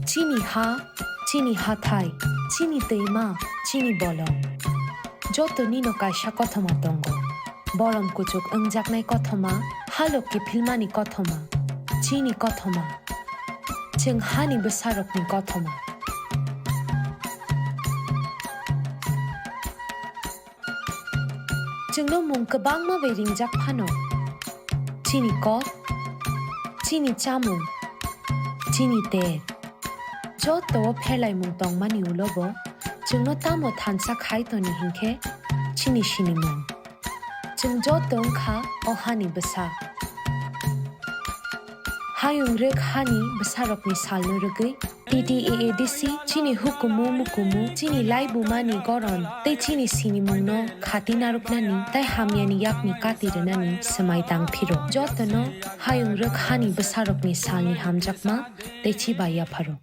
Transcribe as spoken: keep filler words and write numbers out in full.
Chini ha, chini hathai, chini twima, chini bolong. Joto nino kaisa kothoma tongo. Borom kuchuk wngjaknai kothoma, halok kiphilmani kothoma, chini kothoma. Chwng hani bwsarokni kothoma. Chwngno mung kwbangma bai ringjak phano. Chini kok, chini chamung, chini ter. Joto o pherlaimung tongmani ulo bo chwngno tamo thansa khai toni hinkhe chini sinimung. Chwng joto wngkha o hani bwsa. Hayung rwk hani bwsarokni salno rwgwi T T A A D C chini hukumu mukumu, chini laibumani goron tei chini sinimungno khati narwknani tei hamyani yakni kati rwnani swmai tang phiro. Jotono hayung rwk hani bwsarokni salni hamjakma tei chiba yapharo.